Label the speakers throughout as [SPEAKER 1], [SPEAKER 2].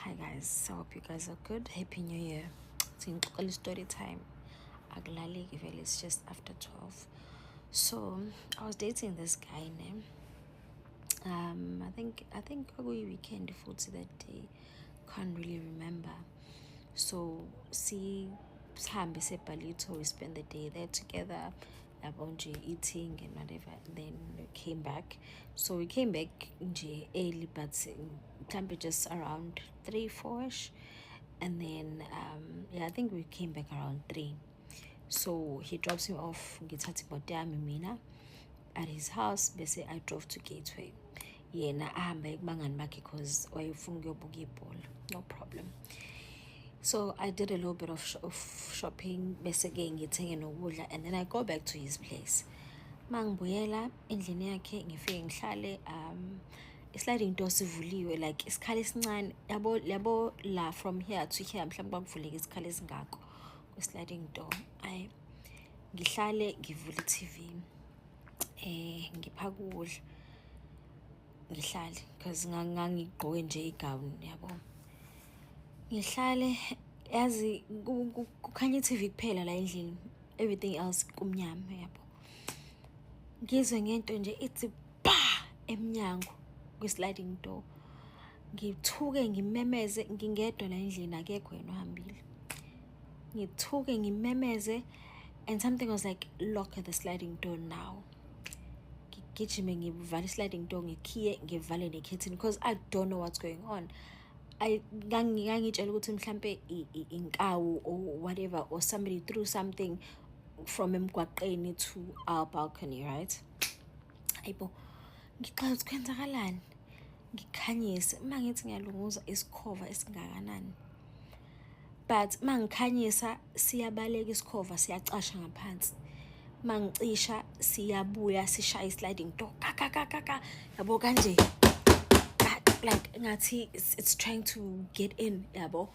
[SPEAKER 1] Hi guys, I hope you guys are good. Happy New Year. Singixoxela story time. Akulaleki vele, it's just after 12. So, I was dating this guy ne. I think kwakuyi weekend futhi that day. Can't really remember. So, si sihambe seBallito, we spent the day there together. Yabo nje, eating and whatever. Then we came back. So we came back nje early, but mhlambe just around 3 4ish. And then yeah, I think we came back around 3. So he drops me off, ngithatha imoto yami mina at his house, bese I drove to Gateway. Yena ahambe kubangani bakhe 'cause wayefuna ukuyobuka ibhola. No problem. So I did a little bit of shopping, bese ke ngithenge nokudla, and then I go back to his place. Mangibuyela endlini yakhe, ngifike ngihlale, i-sliding door sivuliwe, like isikhala esincane yabo, yabo la, from here to here mhlawumbe kwakuvuleka isikhala esingako kwi-sliding door. Ayi, ngihlale, ngivule i-TV, ngiphaka ukudla, ngihlale because ngangigqoke nje igown yabo. Ngihlale, yazi, kukhanya i-TV kuphela la endlini, everything else kumnyama yabo. Ngizwe ngento nje ithi ba emnyango kwi-sliding door. Ngithuke, ngimemeze, ngingedwa la endlini, akekho yena, uhambile. Ngithuke, ngimemeze, and something was like, "Lock the sliding door now." Ngigijime, ngivale i-sliding door, ngikhiye, ngivale nekhethini because I don't know what's going on. I ngangitshela ukuthi mhlambe inkawu or whatever, or somebody threw something from emgwaqeni to our balcony, right? Ayibo, ngixoxa ukuthi kwenzakalani, ngikhanyise, uma ngithi ngiyalunguza, isikhova esingakanani, but uma ngikhanyisa siyabaleka isikhova, siyacasha ngaphansi. Uma ngicisha siyabuya, sishaya i-sliding door, ka ka ka ka ka yabo, kanje, like ngathi it's trying to get in yabo,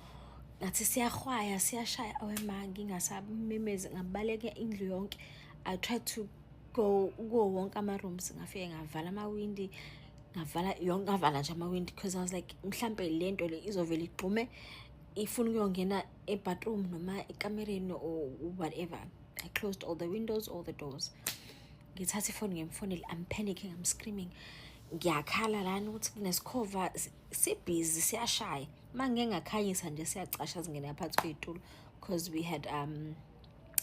[SPEAKER 1] ngathi siyahwaya, siyashaya. Awe ma, ngingasamemezi, ngabaleka indlu yonke. I tried to go kuwo wonke ama-rooms, ngafike ngavala amawindi, ngavala yonke, ngavala nje amawindi because I was like, mhlampe lento le izovele igxume ifuna ukuyongena e-bathroom noma ekamereni or whatever. I closed all the windows, all the doors. Ngithatha ifoni, ngimfonele. I'm panicking, I'm screaming, ngiyakhala lana ukuthi kunesikhova, sibhizi, siyashaya. Uma ngike ngakhanyisa nje siyacasha, singena phakathi kwey'tulo because we had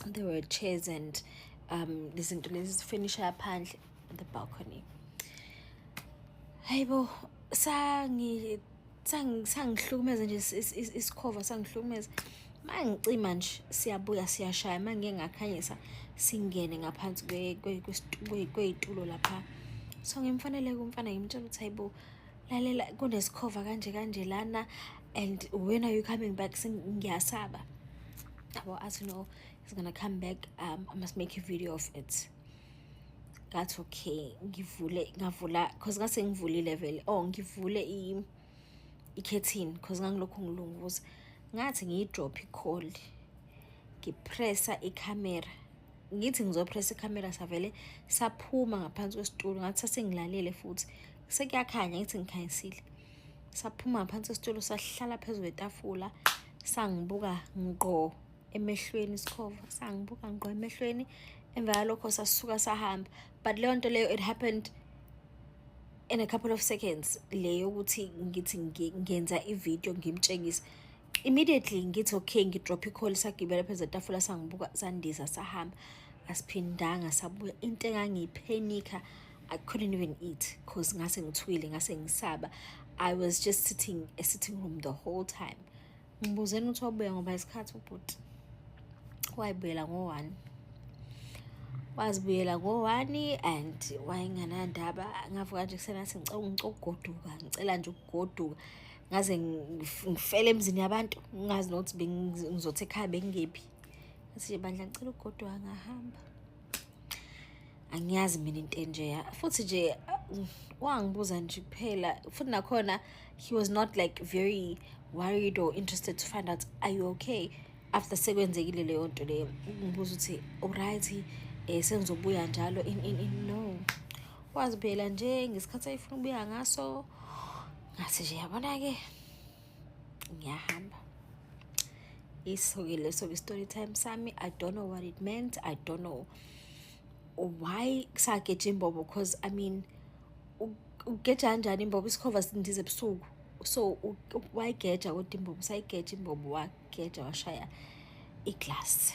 [SPEAKER 1] there were chairs and lezinto lezi furniture yaphandle, the balcony. Hayibo, sangihlukumeza nje isikhova, sangihlukumeza. Uma ngicima nje siyabuya, siyashaya. Uma ngike ngakhanyisa singene ngaphansi kwey'tulo lapha. So ngimfonele kumfana, ngimtshela ukuthi, "Hayibo, lalela, kunesikhova kanje kanje lana, and when are you coming back? Ngiyasaba yabo." Athi no, he's gonna come back, I must make a video of it. Ngathi okay, ngivule, ngavula 'cause ngase ngivulile vele. Oh, ngivule i-curtain 'cause ngangilokhu ngilunguza. Ngathi ngiyi-drop i-call, ngipressa ikhamera, ngithi ngizopressa ikhamera, savele saphuma ngaphansi kwesitulo. Ngathi sasengilalele futhi sekuyakhanya, ngithi ngikhanyisile, saphuma ngaphansi kwesitulo, sahlala phezu kwetafula, sangibuka ngqo emehlweni isikhova, sangibuka ngqo emehlweni. Emva kwalokho sasuka sahamba. But leyo nto leyo, it happened in a couple of seconds. Le yokuthi ngithi ngenza ividiyo, ngimtshengise immediately, ngithi okay, ngidrop i-call, sagibela phezu kwetafula, sangibuka, sandiza, sahamba, asiphindanga sabuya. Into engangiyiphenikha, I couldn't even eat 'cause ngase ngithukile, ngase ngisaba. I was just sitting a sitting room the whole time. Ngibuzeni ukuthi wabuya ngoba isikhathi ubhuti wayibuyela ngo-1, wazibuyela ngo-1 and wayenganandaba. Ngavuka nje ekuseni, ngathi ngicela ukugoduka, ngicela nje ukugoduka, ngaze ngifele emzini yabantu, ngingazi nokuthi bengizothi ekhaya bengingephi. Ngathi nje, "Bandla, ngicela ukugoduka." Ngahamba. Angiyazi mina into enjeya. Futhi nje wangibuza nje kuphela, futhi nakhona he was not like very worried or interested to find out, "Are you okay?" After sekwenzekile leyo nto leyo, ngibuza ukuthi alright, sengizobuya njalo in in in no, wazibuyela nje ngesikhathi ayefuna ukubuya ngaso. Ngathi nje, yabona-ke. Ngiyahamba. Iso-ke leso-ke story time sami. I don't know what it meant. I don't know why sageja imbobo, because, I mean, ugeja kanjani imbobo? Isikhova sindize ebusuku, so wayigeja kodwa imbobo, sayigeja imbobo, wageja washaya iglasi.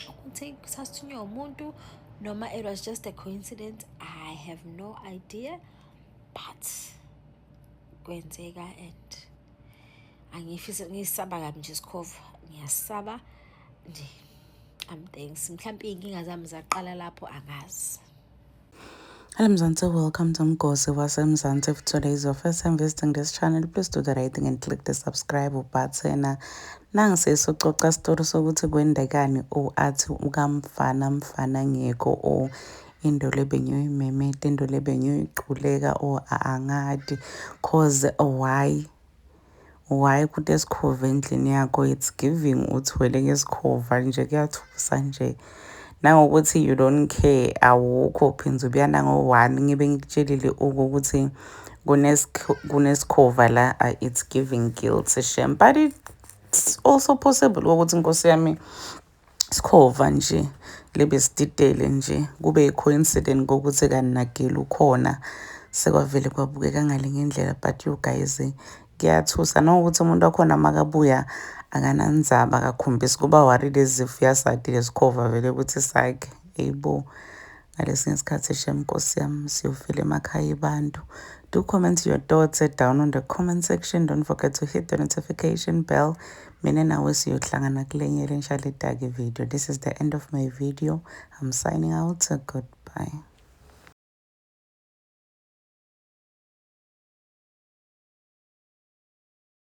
[SPEAKER 1] Ukuthi sasithunywe umuntu noma it was just a coincidence, I have no idea, but kwenzeka and angifisi, ngisaba kabi nje isikhova, ngiyasaba nje. Thanks. Mhlawumbe iy'nkinga zami zaqala lapho, angazi.
[SPEAKER 2] Hello Mzansi, welcome to Mgosi waseMzansi. If today is your first time visiting this channel, please do the right thing and click the subscribe button. Nangisisococa story sokuthi kwendekani o athi ukamfana mfana ngekho o into le bengiyoyimemeta, into le bengiyoyiculeka o angadi, cause why kuthi esikhova endlini yakho? It's giving uthwele ngesikhova nje, kuyathusa nje nangokuthi you don't care, awukho phinze ubuya nango-one ngibe ngikutshelile ukuthi kunesikhova la. It's giving guilt, shame, but it's also possible ukuthi, nkosi yami, sikhova nje lebe sididele nje kube i-coincidence kokuthi kanti nageli ukhona, sekwavele kwabukeka ngale ngendlela. But you guys, kuyathusa nokuthi umuntu wakhona makabuya akanandzaba, akakhombisi kuba worried as if uyasati lesikhova vele ukuthi sakhe. Eyibo, ngalesinye isikhathi, shem, nkosi yami, siyofela emakhaya abantu. Do comment your thoughts down on the comment section. Don't forget to hit the notification bell. Mina nawe siyohlangana kulenye lensha ledake video. This is the end of my video. I'm signing out. Goodbye.